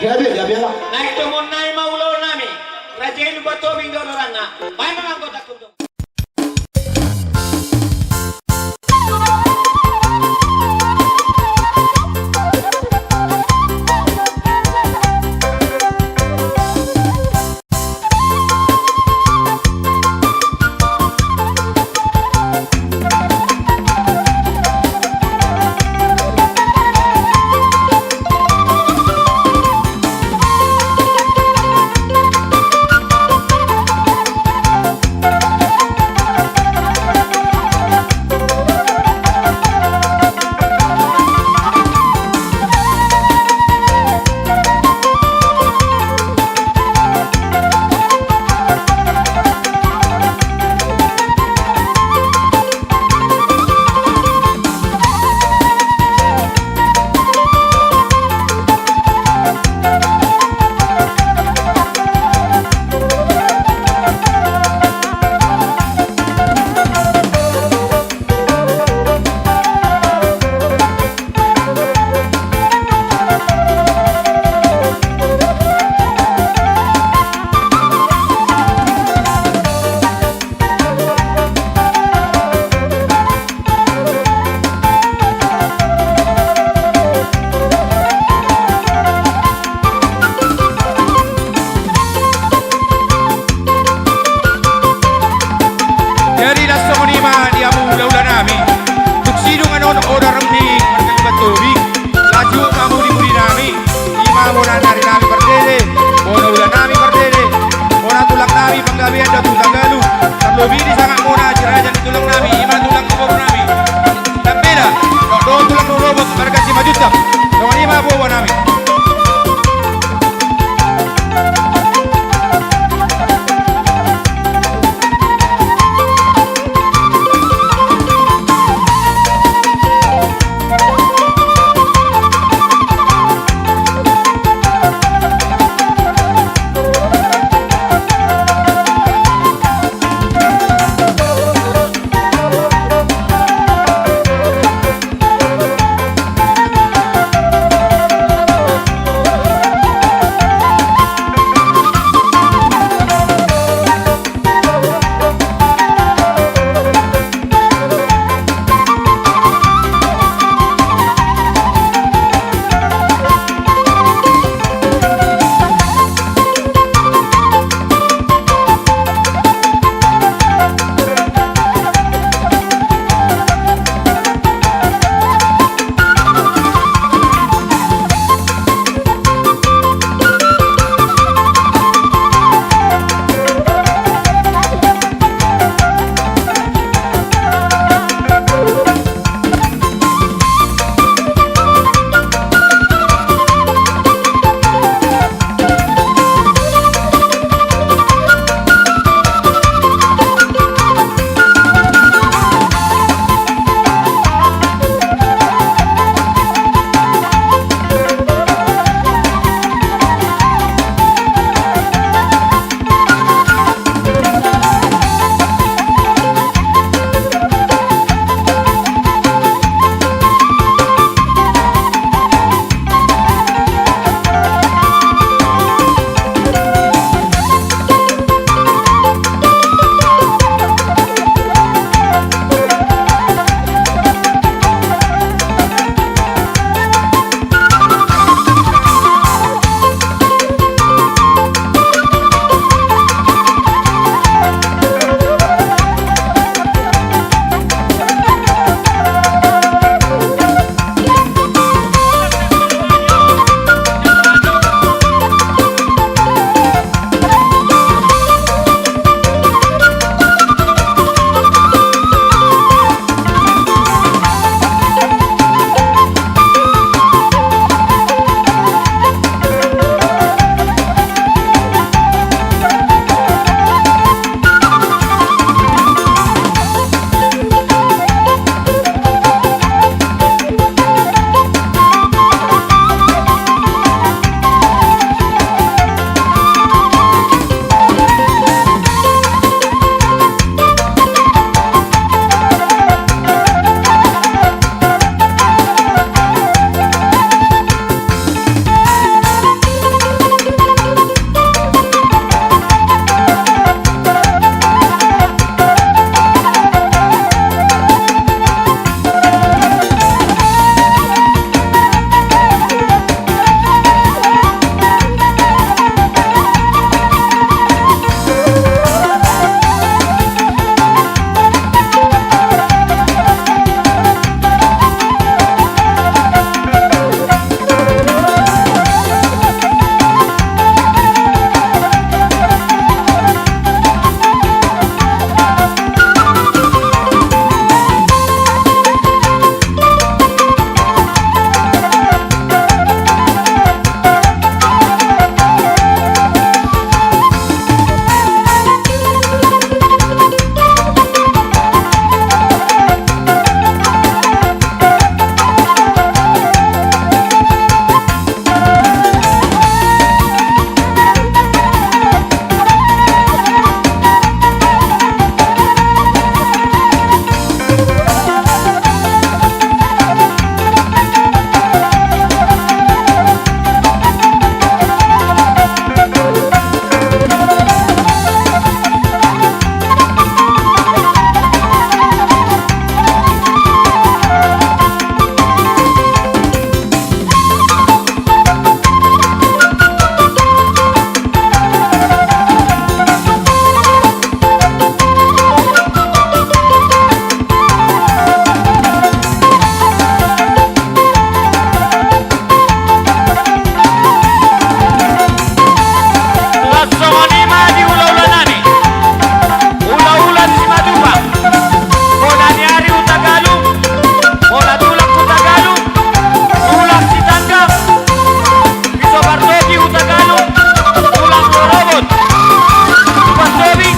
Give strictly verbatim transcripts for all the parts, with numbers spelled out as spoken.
Gabe, gabe, ala. Naeng tomon nami ma ulaon nami. Raja i Lumban Tobing do goarna. Baen ma anggota. Jadi, laos songon i ma di hamu hulahula nami. Dung sidung annon odar ni marga Lumban Tobing, laju ma mudi-mudi nami. I ma bona ni ari nami pardede, bona ula nami pardede, bona tulang nami Panggabean dohot Hutagalu. Tarlobi disangap muna si raja ni tulang nami, i ma tulang ni boru nami Tambela dohot tulang ni rorobot marga Simanjuntak. Songon i ma boa nami. Sobar topi Hutagalung, tulang rorobot. Tubar topi,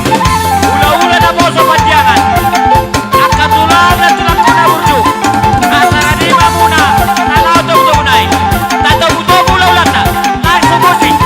hula-hula na poso Pandiangan. Angka tulang na tulang kona burju. Asa na di mamuna, na lao tobu-tobu nai. Tatobu-tobu hula-hulanta. Langsung musik.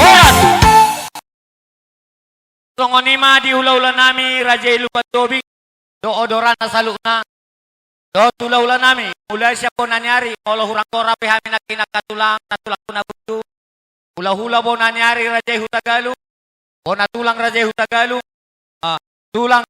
Horas. Songon i ma di hula-hula nami Raja i Lumban Tobing dohot odorana saluhutna. Dohot hula-hula nami, mulai sian bona ni ari, molo hurang gora pe hami nangkin angka tulang, na tulang tu na burju. Hula-hula bona ni ari Raja i Hutagalung, bona tulang Raja i Hutagalung, ah, tulang